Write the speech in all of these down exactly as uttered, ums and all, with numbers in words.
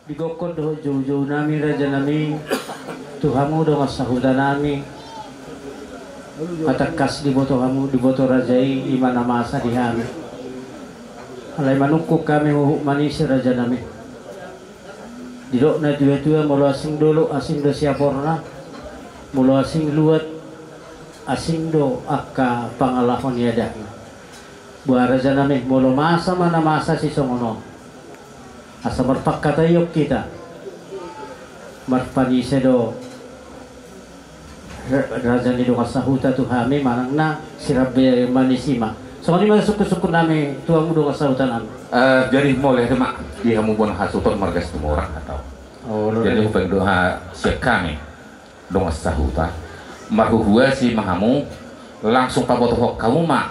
Di gokhon dohot joujou nami, raja nami, tu hamu dongan sahuta nami, hatangkas diboto hamu, diboto raja i, i ma na masa di hami. Alai manungkun hami huhut manise, raja nami. Didok na tua-tua, molo asing dolok, asing do siaporna, molo asing luat, asing do angka pangalaho ni adatna. Boha, raja nami, molo masa ma na masa sisongon on, asa marpangkataion hita, marpanise do ra-, raja ni dongan sahuta tu hami manang na sirambe manisi ma. Songon i ma sungkun-sungkun nami tu hamu dongan sahuta nami. Eh, jadi mauliate ma di hamu bona hasuhuton marga Situmorang, hatau. Jadi hupaingot do ha sian hami dongan sahuta, marhuhuasi ma hamu, langsung pabotohon hamu ma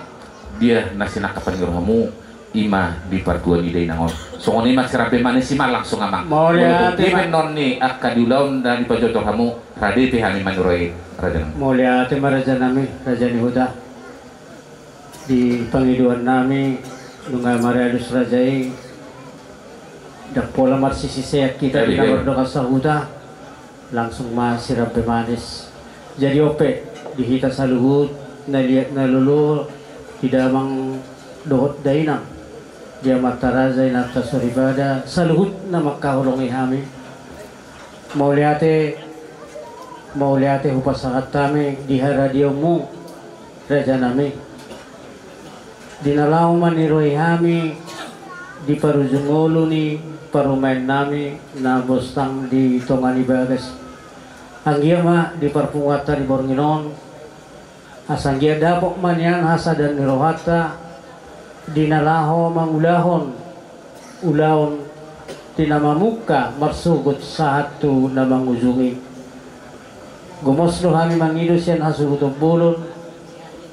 dia na sinangkap ni rohamu, i ma di partua ni dainang on. Songon i ma, sirambe manisi ma langsung, amang. Mauliate ma. Molo tung dia pe annon ni angka di ulaon na dipajojor hamu, rade pe hami manuroi, raja nami. Mauliate ma, raja nami, raja ni huta. Di pangidoan nami, nunga marhalus raja i, ndang pola marsisisean hita di na mardongan sahuta, langsung ma sirambe manis. Jadi on pe, di hita saluhut, na liat na lolo, di damang dohot dainang, di amanta raja, inanta soripada, saluhutna mangkaholongi hami. Mauliate, mauliate hupasahat hami di haradionmu, raja nami. Di na laho maniroi hami di parujung ngolu ni parumaen nami na bostang di tonga ni bagas. Anggiat ma di parpunguanta di borngin on, asa anggiat dapot ma nian hasadaon ni rohanta di na laho mangulahon ulaon di na mamungka marsogot sahat tu na mangujungi. Gomos do hami mangido sian hasuhuton bolon,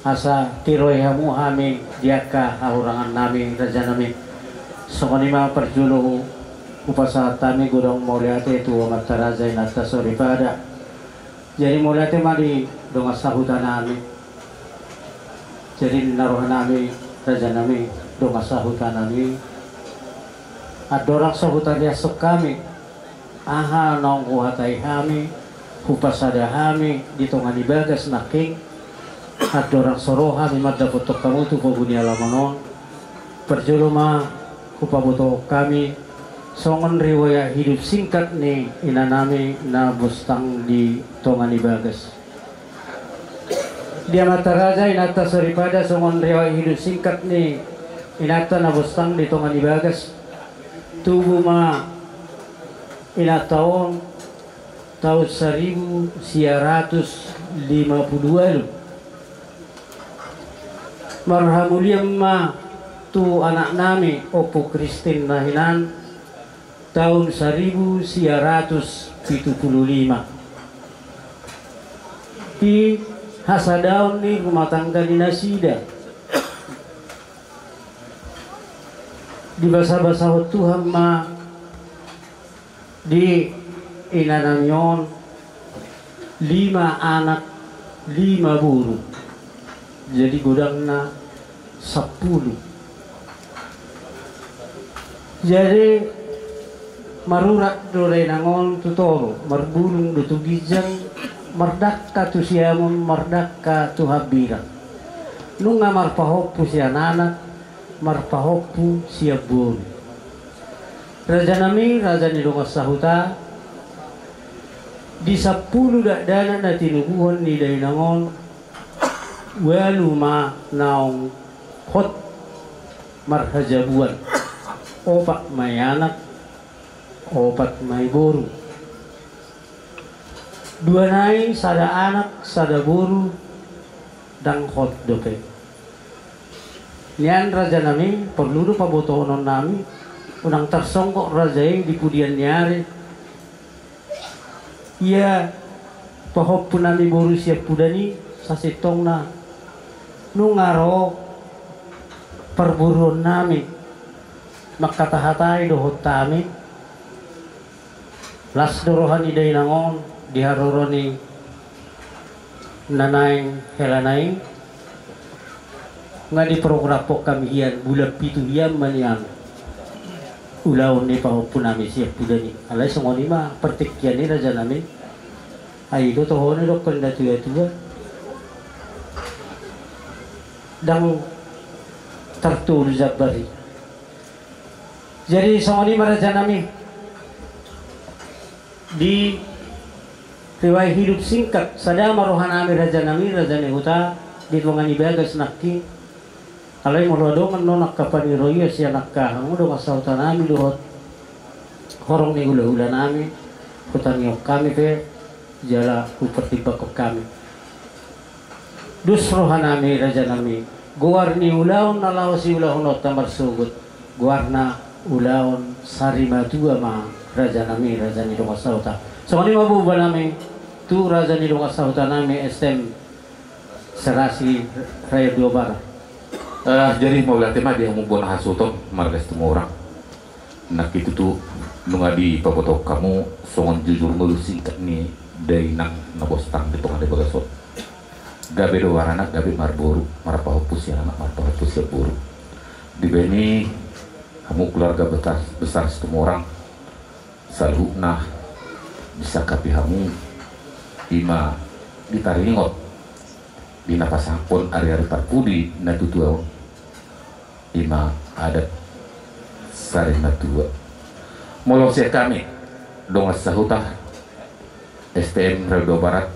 asa tiroi hamu hami di angka hahurangan nami, raja nami. Songon i ma parjolo hupasahat hami godang mauliate tu amanta raja, inanta soripada. Jadi mauliate ma di dongan sahuta nami. Jadi ninna roha nami, raja nami, dongan sahuta nami, andorang so hutariashon hami aha naung huhatai hami, hupasada hami di tonga ni bagas nangkin, andorang so ro hami mandapothon hamu tu pogu ni alaman on, parjolo ma hupabotohon hami songon riwayat hidup singkat ni ina nami na bostang di tonga ni bagas. Di amanta raja, inanta soripada, songon riwayat hidup singkat ni inanta na bostang di tonga ni bagas. Tubu ma inanta on taon saribu sia ratus lima pulu ualu. Marhamulian ma tu anak nami, Ompu Kristin na hinan, taon saribu sia ratus pitu pulu lima. Di hasadaon ni rumah tangga ni nasida, dibasabasahon Tuhan ma di ina nami on lima anak, lima boru. Jadi godangna sampulu. Jadi marurat do dainang on tu toru, marbulung do tu ginjang, mardangka tu siamun, mardangka tu hambirang. Nunga marpahompu sian anak, marpahompu sian boru. Raja nami, raja ni dongan sahuta, di sampulu dakdanak na tinubuhon ni dainang on, ualu ma naung hot marhajabuan. Opat ma i anak, opat ma i boru. Dua nai, sada anak, sada boru, ndang hot dope. Nian raja nami, porlu do pabotohonon nami, unang tarsonggot raja i di pudian ni ari. Ia pahompu nami boru sian pudan i, sasintongna nunga ro parboruon nami mangkatahatai dohot hami. Las do roha ni dainang on di haroro ni na naeng hela nai. Nga diprogramhon hami hian, bulan pitu hian ma nian. ulaon ni pahompu nami sian Pudani. Alai songon i ma partingkian ni raja nami. Ai do toho ni dokkon na tua-tua. Ndang tartolu jambar i. Jadi songon i ma raja nami. Di riwayat hidup singkat, sada ma roha nami raja nami, raja ni huta, di tonga ni bagas nangkin. Alai molo adong annon angka pangidoan sian angka hamu dongan sahuta nami dohot horong ni hula-hula nami, hutangihon hami pe jala hupartimbangkon hami. Dos roha nami raja nami, goar ni ulaon na laho siulahononta marsogot, goarna ulaon sarimatua ma raja nami, raja ni dongan sahuta. Songon i ma boba nami tu raja ni dongan sahuta nami S T M Serasi Raya Dua Barat. Ah, jadi mauliate ma di hamu bona hasuhuton marga Situmorang. Nangkin tutu nunga dipabotohon hamu songon jujur ngolu singkat ni dainang na bostang di tonga ni bagas on. Gabe do harana, gabe marboru, marpahompu sian anak, marpahompu sian boru. Dibahen i hamu keluarga besar, besar Situmorang, saluhutna disangkapi hamu i ma ditaringot di na pasahathon ari-ari parpudi na tutu on. I ma adat sarimatua. Molo sian hami dongan sahuta S T M Raya Dua Barat,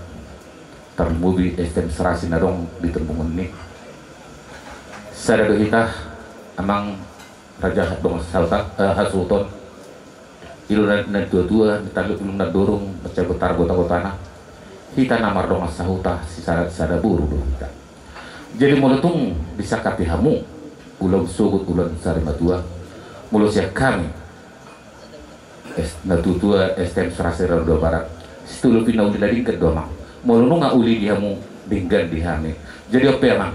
tarlumobi S T M Serasi na adong di Tembungan ni, sada do hita amang raja dongan sahuta, eh, hasuhuton. I do na, na tua-tua, na talu, i do na dorong, mansai botar gota-gotana. Hita na mardongan sahuta, sisada, sada boru do hita. Jadi molo tung disangkapi hamu ulaon sogot, ulaon sarimatua, molo sian hami, S-, na tua-tua S T M Serasi Raya Dua Barat, sitolopi na uli na denggan do amang. Molo nunga uli di hamu, denggan di hami. Jadi on pe amang,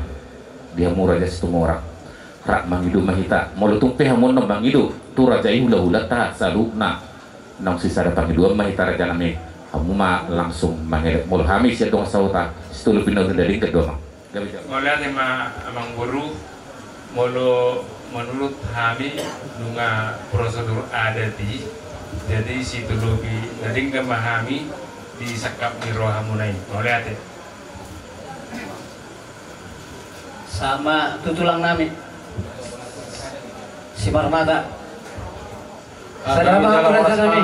di hamu raja Situmorang, rap mangido ma hita. Molo tung pe hamu annon mangido tu raja i hula-hulanta saluhutna, naung sisada pangidoan ma hita raja nami. Hamu ma langsung mangelek. Molo hami sian dongan sahuta, sitolopi na uli na denggan do amang. Gabe jalo. Mauliate ma amang boru. Molo menurut hami nunga prosedur adat i, jadi sitolopi na denggan ma hami di sangkap ni rohamuna i. Mauliate. Sahat ma tu tulang nami Simarmata. Ah, sada ma tu raja nami.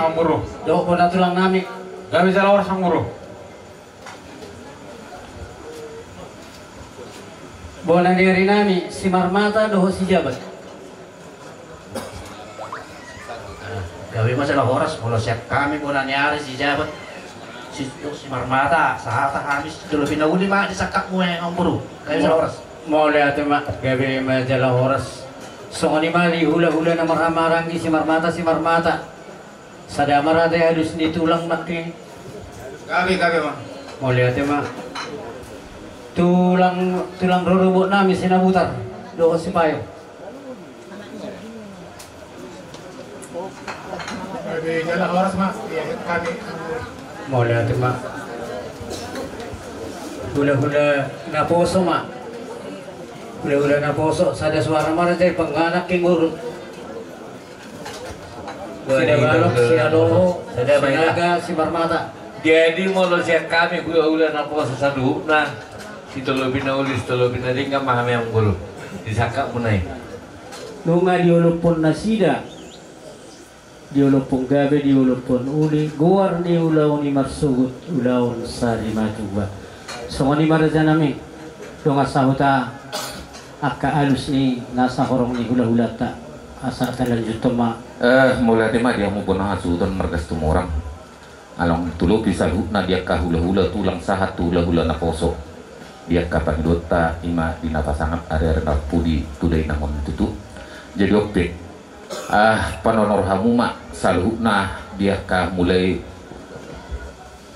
Dohot bona tulang nami. Gabe jala horas amang boru. Bona ni ari nami Simarmata dohot Sijabat. Gabe ma jala horas, molo sian hami bona ni ari Sijabat, Si, Simarmata, sahat hami sitolopi na uli ma di sangkapmu i amang boru. Gabe jala horas. Mauliate ma, gabe ma jala horas. Songon i ma di hula-hula na marhahamaranggi Simarmata, Simarmata. Sada ma rade alus ni tulang nangkin. Gabe, gabe ma. Mauliate ma. Tulang, tulang rorobot nami Sinabutar dohot Sipayo. Gabe jala horas ma. Iya, kami. Mauliate ma. Hula-hula naposo ma. Hula-hula naposo, sada suara ma rade panganak kingurut. Sinabalok, Sinaloho, Sinaga, Simarmata. Jadi molo sian hami hula-hula naposo saluhutna, sitolopi na uli, sitolopi na denggan ma hami amang boru di sangkapmuna i. Nunga diolophon nasida, diolophon gabe, diolophon uli, goar ni ulaon i marsogot ulaon sarimatua. Songon i ma raja nami, dongan sahuta, angka alus ni nasa horong ni hula-hulanta, asa talanjuthon ma. Eh, mauliate ma di hamu bona hasuhuton marga Situmorang. Along tulopi saluhutna di angka hula-hula tulang sahat tu hula-hula naposo. Di angka pangidoanta i ma di na pasangap ari-ari na pudi tu dainang on tutu. Jadi on pe, ah, panortor hamu ma saluhutna di angka mulai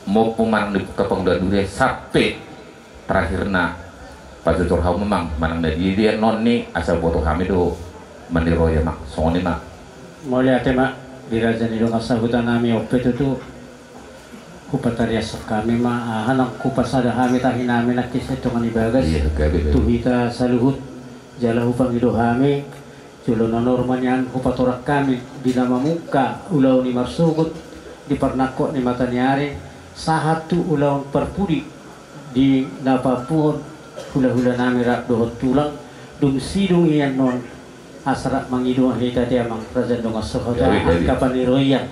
mompo manang di buka panguda dure sampe terakhirna, pajojor hamu amang, manang na dia-dia annon i asa boto hami do maniroya amang, songon i ma. Mauliate ma di raja ni dongan sahuta nami, on pe tutu hupatariashon hami ma, aha nang hupasada hami tahi nami nangkin sian tonga ni bagas. Iya, gabe, gabe. Tu hita saluhut, jala hupangido hami, Jolo na norma nian hupatorang hami di na mamungka ulaon i marsogot di parnangkok ni mataniari, sahat tu ulaon parpudi di na papuon hulahulanami rap dohot tulang. Dung sidung i annon, asa rap mangido ma hita di amang raja ni dongan sahuta angka paniroian,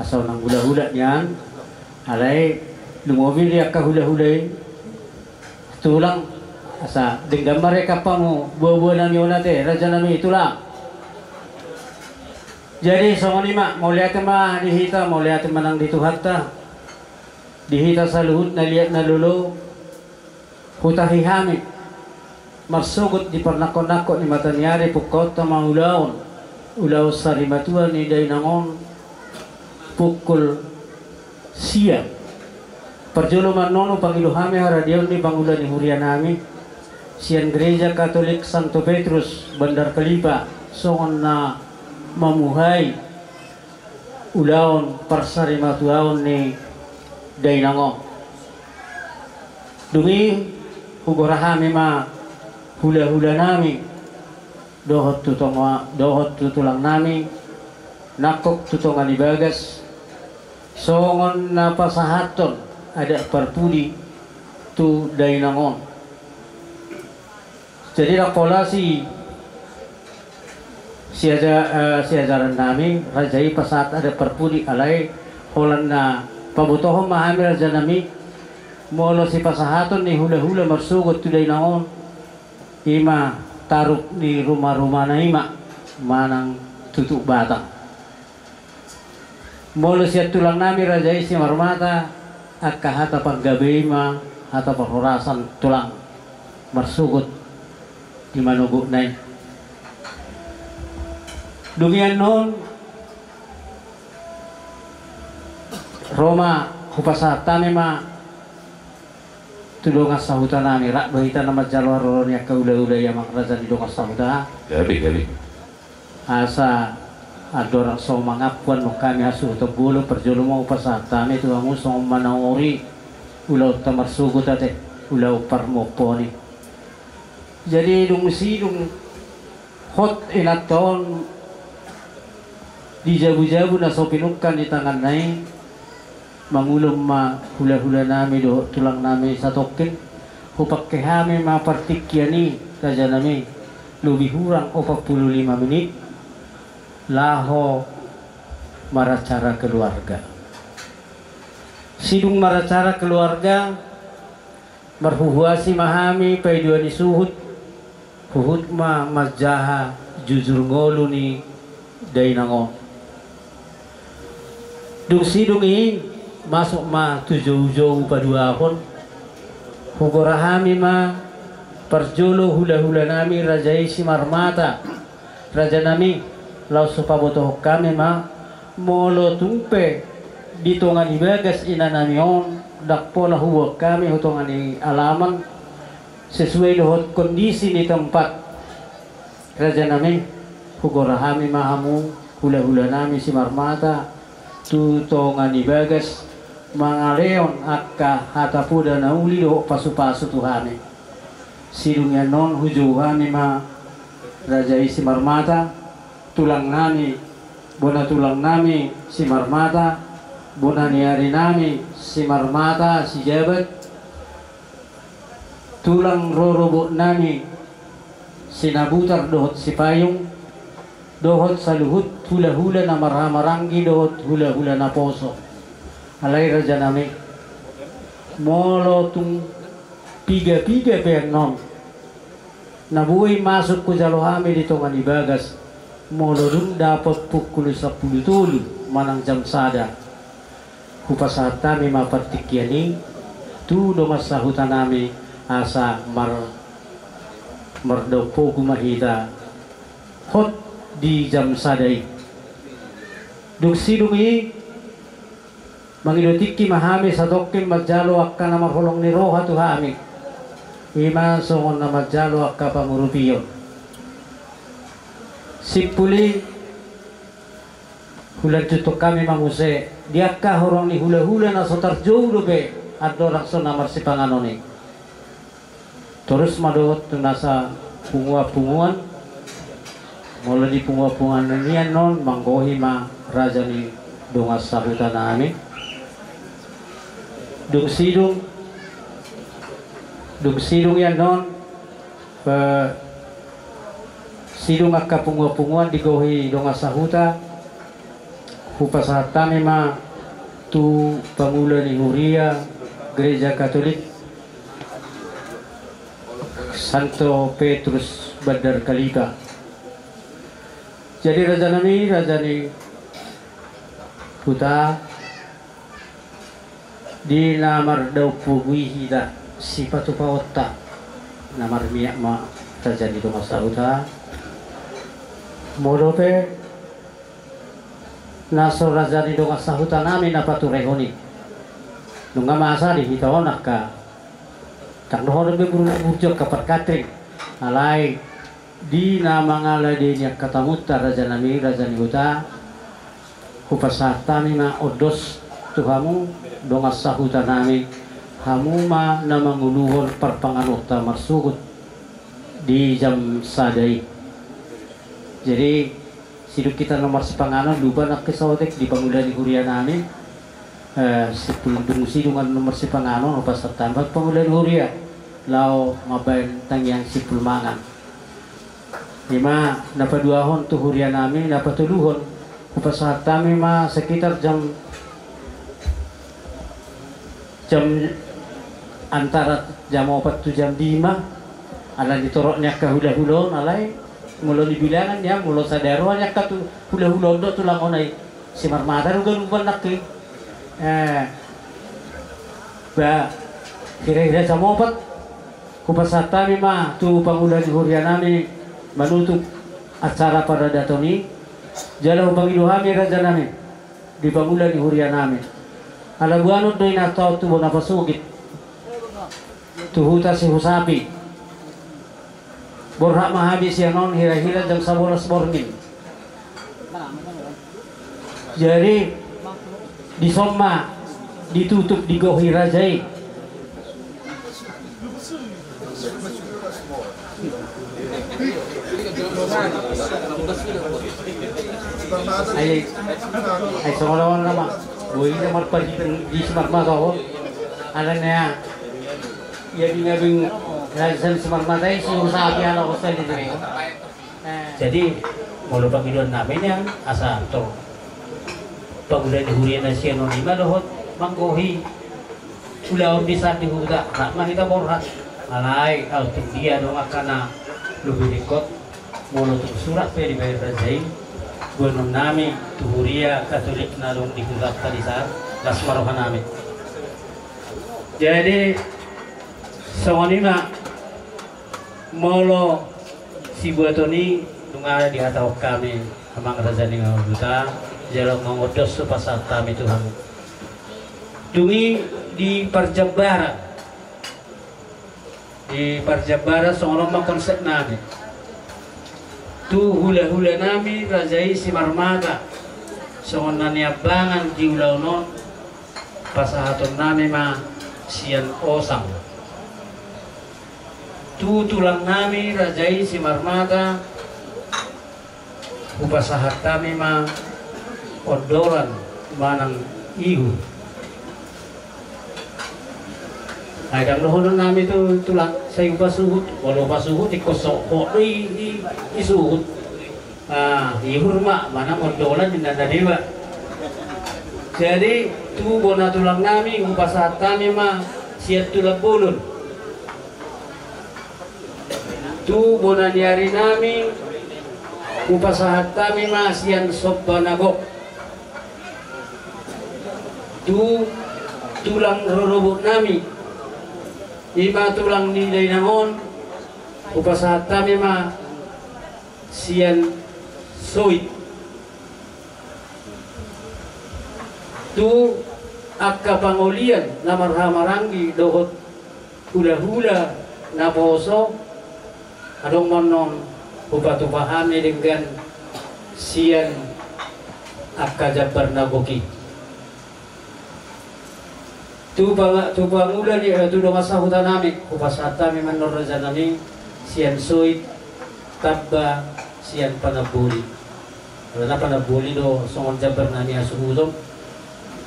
asa unang hulahula nian. Alai lumobi di angka hulahula i, tulang, asa denggan ma rap hamu buabuanami on ate, rajanami tulang. Jadi songon i ma, mauliate ma di hita, mauliate ma nang di Tuhanta, di hita saluhut na liat na lolo. Hutahi hami marsogot di parnangkoknangkok ni mataniari, pungkaonta ma ulaon, ulaon sarimatua ni dainang on pukul sia. Parjolo ma annon hupangido hami haradeon ni pangula ni hurianami sian Gereja Katolik Santo Petrus Bandar Kalipa songon na mamuhai ulaon parsarimatuaon ni dainang on. Dung i hugora hami ma hulahulanami dohot tu tonga, dohot tu tulangnami nangkok tu tonga ni bagas, songon na pasahathon adat parpudi tu dainang on. Jadi ndang pola si, siaja-, eh, siajarannami raja i pasahat adat parpudi, alai holan na pabotohon ma hami rajanami, molo sipasahaton ni hulahula marsogot tu dainang on, i ma tarup ni rumarumana i ma manang tutup batang. Molo sian tulangnami raja i Simarmata, angka hata panggabean ma, hata parhorasan tulang marsogot di manogotna i. Dung i annon ro ma hupasahat hami ma tu dongan sahutanami, rap do hita na manjalo haroro ni angka hulahula i amang raja ni dongan sahuta. Gabe, gabe. Asa andorang so mangampu annon hami hasuhuton bolon, parjolo ma hupasahat hami tu hamu songon manangori ulaonta marsogot ate, ulaon parmumpuni. Jadi dung sidung hot inanta on di jabujabu na so pinungka ni tanganna i, mangulon ma hulahulanami dohot tulangnami satongkin. Hupangke hami ma partingkian i, rajanami, lobi hurang opat pulu lima menit laho maracara keluarga. Sidung maracara keluarga, marhuhuasi ma hami paidua ni suhut, huhut ma manjaha jujur ngolu ni dainang on. Dung sidung i masuk ma tu joujou paduahon, hugora hami ma parjolo hulahulanami raja i Simarmata. Rajanami, laos hupabotohon hami ma, molo tung pe di tonga ni bagas inanami on, ndang pola huboan hami tu tonga ni alaman, sesuai dohot kondisi ni tempat. Rajanami, hugora hami ma hamu hulahulanami Simarmata tu tonga ni bagas, mangalehon angka hata poda na uli dohot pasupasu tu hami. Sidung i annon hujou hami ma raja i Simarmata, tulangnami, bona tulangnami Simarmata, bona ni arinami Simarmata Sijabat, tulang rorobotnami Sinabutar dohot Sipayung, dohot saluhut hulahula na marhahamaranggi dohot hulahula naposo. Alai rajanami, molo tung pigapiga pe annon na boi masuk hujalo hami di tonga ni bagas, molo dung dapot pukul sampulu tolu manang jam sada, hupasahat hami ma partingkian i tu dongan sahutanami, asa mar-, mardaun pogu ma hita hot di jam sada i. Dung sidung i, mangido tingki ma hami satongkin manjalo angka na marholong ni roha tu hami, i ma songon na manjalo angka pangurupion. Simpul i, hulanjuthon hami ma muse di angka horong ni hulahula na so tarjou dope andorang so na marsipanganon i. Torus ma dohot tu nasa punguanpunguan, Molo di punguan-punguan nian on, manggohi ma raja ni dongan sahuta nami. Dung sidung, dung sidung ian on, eh, sidung angka punguan-punguan digohi dongan sahuta, hupasahat hami ma tu pangula ni huria Gereja Katolik Santo Petrus Bandar Kalipa. Jadi raja nami, raja ni huta, di na mardaun pogui hita sipatupaonta, na marmiak ma raja ni dongan sahuta. Molo pe na so raja ni dongan sahuta nami na paturehon i, nunga masa di hita on angka, ndang dohonon be burju-burju angka parkatring. Alai di na mangaladei ni angka tamunta raja nami, raja ni huta, hupasahat hami ma ondos tu hamu dongan sahuta nami, hamu ma na manguluhon parpanganonta marsogot di jam sada i. Jadi sidung hita na marsipanganon, lupa nangkin saotik di pangula ni huria nami, eh, simpul dung sidung na marsipanganon, hupasahat hami ma pangula ni huria laho mambahen tangiang simpul mangan. Ima na paduahon tu huria nami, na patoluhon hupasahat hami ma sekitar jam, jam antara jam opat tu jam lima, ala di torop ni angka hula-hula on, alai molo di bilangan ya, molo sada roha ni angka tu hula-hula on do tulang on, ai Simarmata do ganupan nangkin. Eh, ba, hira-hira jam opat hupasahat hami ma tu pangula ni huria nami manutup acara paradaton i. Jala hupangido hami raja nami di pangula ni huria nami, ala boanon do i na taon tu bona pasogit tu huta Sihusapi. Borhat ma hami sian on hira-hira jam sabolas borngin. Jadi dison ma ditutup, digohi raja i. Ai, ai songon on nama. Boi na marpadipen di Simarmata on. Ala na ia bingabing raja ni Simarmata i, Sihusapi ala hosa di diri. Jadi molo pangidoan nami nian asa tu pangula ni huria na sian on, ima dohot manggohi ulaon di sandi huta, rap ma hita borhat. Alai au tung dia dong angka na lobi ringkot, molo tung surat pe dibaen raja i, boanon nami tu huria Katolik na dong di hutanta di san, las ma roha nami. Jadi songon i ma. Molo sibuaton i nunga dihatahon hami, amang raja ni huta, jala mangondos hupasahat hami tu hamu. Dung i di parjambaran, di parjambaran songon on ma konsep nami. Tu hula-hula nami raja i Simarmata, songon na niambangan di ulaon on, pasahaton nami ma sian osang. Tu tulang nami raja i Simarmata, hupasahat hami ma ondolan manang ihur. Ai ndang dohonon nami tu tulang, sai hupasuhut, molo hupasuhut ingkon so hot do i, i, i suhut. Ah, ihur ma manang ondolan ninna na deba. Jadi tu bona tulang nami hupasahat hami ma sian tulang bolon. Tu bona ni ari nami hupasahat hami ma sian somba na gok. Tu tulang rorobot nami, ima tulang ni dainang on, hupasahat hami ma sian soit. Tu angka pangolian na marhahamaranggi dohot hulahula naposo, adong ma annon hupatupa hami denggan sian angka jambar na gok i. Tu panga-, tu pangula ni, eh, tu dongan sahuta nami, hupasahat hami ma annon raja nami sian soit, tamba, Sian panamboli. Alana panamboli do songon jambar nami hasuhuton.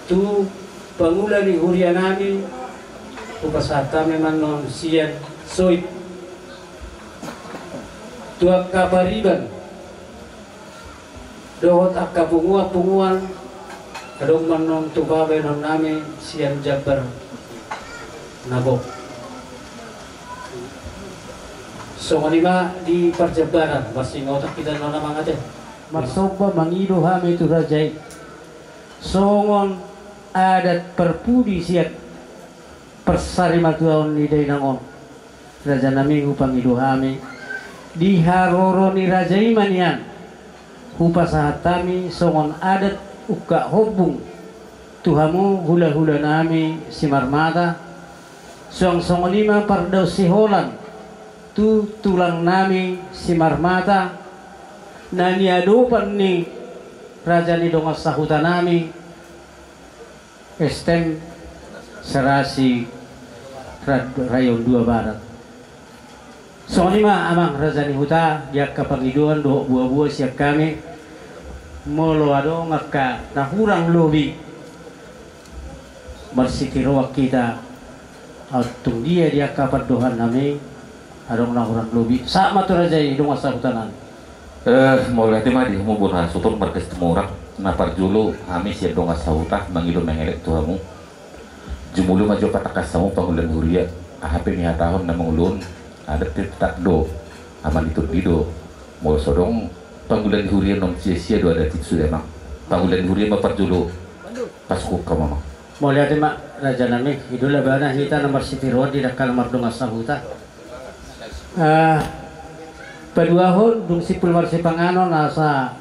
Tu pangula ni huria nami, hupasahat hami ma annon sian soit. Tu angka pariban dohot angka punguan-punguan, adong ma annon tu bahenon nami sian jambar na gok. Songon i ma di parjambaran, marsingotan hita annon amang ate. Marsomba mangido hami tu raja i. Songon adat parpudi sian parsarimatuaon ni dainang on. Raja nami, hupangido hami, di haroro ni raja i ma nian, hupasahat hami songon adat ungkap hombung tu hamu hula-hula nami Simarmata, suang songon i ma pardaon siholan tu tulang nami Simarmata, na niadopan ni raja ni dongan sahuta nami, S T M Serasi Rad-, Rayon dua Barat. Songon i ma amang raja ni huta, di angka pangidoan dohot boa-boa sian hami, molo adong angka na hurang lobi, marsitiroan hita, tung dia di angka pandohan nami adong na hurang lobi, sahat ma tu raja i dongan sahuta nami. Eh, mauliate ma di hamu bona hasuhuton marga Situmorang. Na parjolo hami sian dongan sahuta mangido mengelek tu hamu. Jumolo ma jo patangkas hamu pangula ni huria, aha pe nihatahon na mangulahon adat tetap do, amanit do. Molo so adong pangula ni huria, naung sia-sia do adat i sude amang. Pangula ni huria ma parjolo pasuk hamu amang. Mauliate ma raja nami, i do labana hita na marsitiroan di dangka na mardongan sahuta. Ah, paduahon, dung simpul marsipanganon asa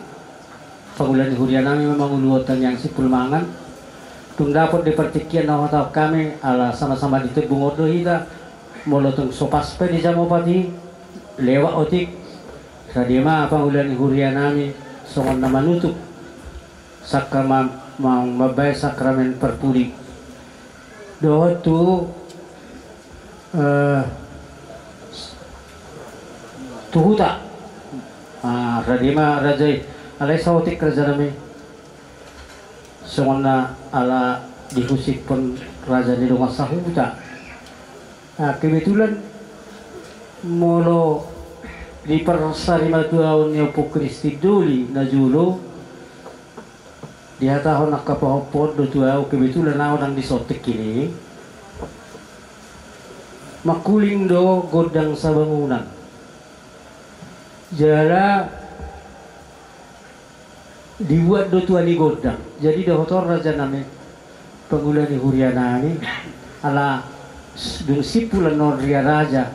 pangula ni huria nami ma manguluhon tangiang simpul mangan. Dung dapot di partingkian na huhatahon hami, ala sama-sama di tembung on do hita, molo tung so pas pe di jam opat i lewat otik, rade ma pangula ni huria nami songon na manutup sakramen, mam-, mambaen sakramen parpudi. Dohot tu, eh, tu huta. Ah, rade ma raja i. Alai saotik raja nami. Songon na ala dihusiphon raja ni dongan sahuta. Ah, kebetulan molo di parsarimatuaon ni Ompu Kristin Doli na jolo, dihatahon angka pahompu do tu ahu, kebetulan ahu nang di son tingki i. Mangkuling do gondang sabangunan. Jala dibuat do tua ni gondang. Jadi dohot on raja nami, pangula ni huria nami, ala s-, dung simpul annon ria raja,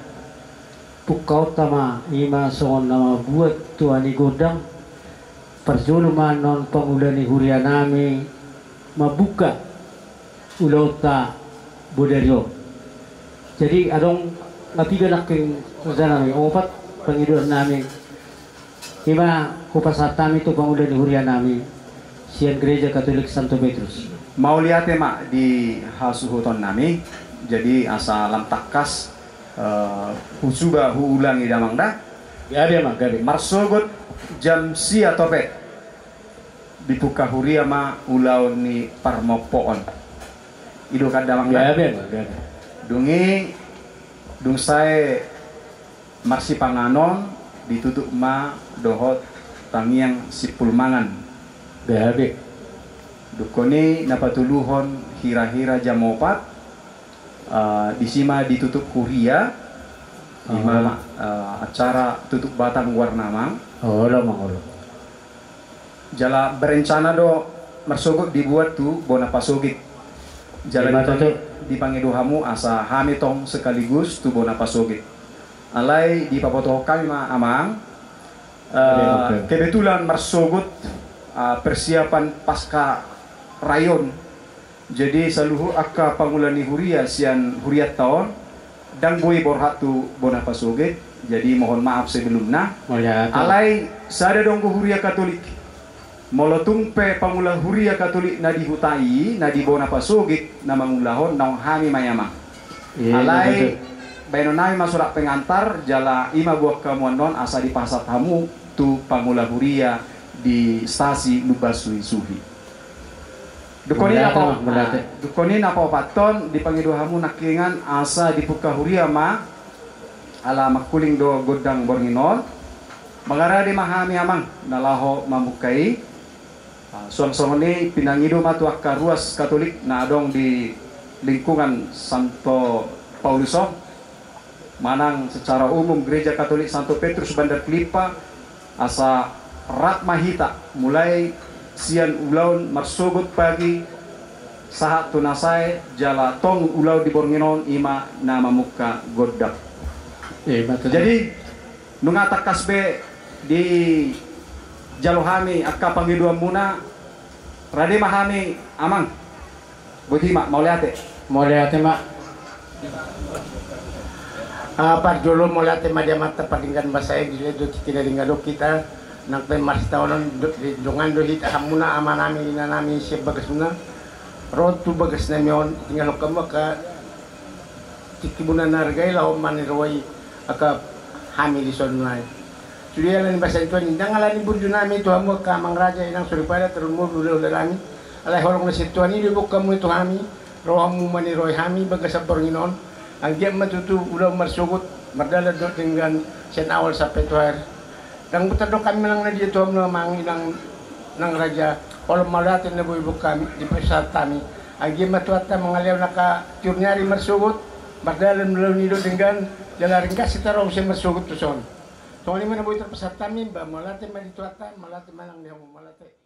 pungkaonta ma, i ma songon na mambuat tua ni gondang. Parjolo ma annon pangula ni huria nami mambuka ulaonta bodari on. Jadi adong na piga nangkin raja nami, opat pangidoan nami. I ma hupasahat hami tu pangula ni huria nami sian Gereja Katolik Santo Petrus. Mauliate ma di hasuhuton nami. Jadi asa lam tangkas, eh, husuba huulangi damang da. Gabe ma, gabe. Marsogot jam sia topet, dibuka huria ma ulaon ni parmompoon. I do kan damang da? Gabe ma, gabe. Dung i, dung sae marsipanganon, ditutup ma dohot tangiang simpul mangan. Gabe. Dungkon i na patoluhon hira-hira jam opat, eh, disi ma ditutup huria, i ma, eh, acara tutup batang goarna amang. Olo amang, olo. Jala berencana do marsogot dibuat tu bona pasogit. Jala dipangido hamu asa hami tong sekaligus tu bona pasogit. Alai dipabotohon hami ma amang, eh, kebetulan marsogot, eh, persiapan Paskah rayon. Jadi saluhut angka pangula ni huria sian hurianta on ndang boi borhat tu bona pasogit. Jadi mohon maaf sebelumna. Alai sada do anggo huria Katolik, molo tung pe pangula huria Katolik na di huta i, na di bona pasogit na mangulahon, naung hami ma i amang. Alai baenon nami ma surat pengantar, jala i ma buat hamu annon asa dipasahat hamu tu pangula huria di Stasi Lumban Suhisuhi. Dungkon i na paopathon, di pangido hamu nangkiningan asa dipungka huria ma, ala mangkuling do gondang borngin on. Mangarade ma hami amang na laho mamungka i. Suang songon i pinangido ma tu angka ruas Katolik na adong di lingkungan Santo Paulus on, manang secara umum Gereja Katolik Santo Petrus Bandar Kelippa, asa rap ma hita mulai sian ulaon marsogot pagi sahat tu na sae jala tong ulaon di borngin on i ma na mamungka gondang. Jadi nunga tangkas be dijalo hami angka pangidoanmuna. Rade ma hami amang. Boti ma, mauliate. Mauliate ma. Parjolo mauliate ma di Amanta pardenggan basa i, dilehon do tingki na denggan dohot hita nang pe marsitaonon. Dongan do hita hamuna amanami inanami sian bagasmuna, ro tu bagasnami on, tinggalhon hamu angka tingkimuna na arga i laho maniroi angka hami dison nai. Sude alani basa ni Tuhan i, ndang alani burjunami tu hamu angka amang raja inang soripada tarlumobi hulahula nami. Alai holong na sian Tuhan i do diboan hamu tu hami, ro hamu maniroi hami bagasan borngin on. Anggiat ma tutu ulaon marsogot mardalan dohot denggan sian awal sampe tu akhir. Ndang tardok hami manang na dia tu hamu amang inang nang raja, holan mauliate na boi diboan hami, dipasahat hami. Anggiat ma Tuhanta mangalehon angka tiur ni ari marsogot mardalan ulaon i dohot denggan, jala ringgas hita ro muse marsogot tuson. Songon i ma na boi tarpasahat hami, ba mauliate ma di Tuhanta, mauliate ma nang di hamu, mauliate.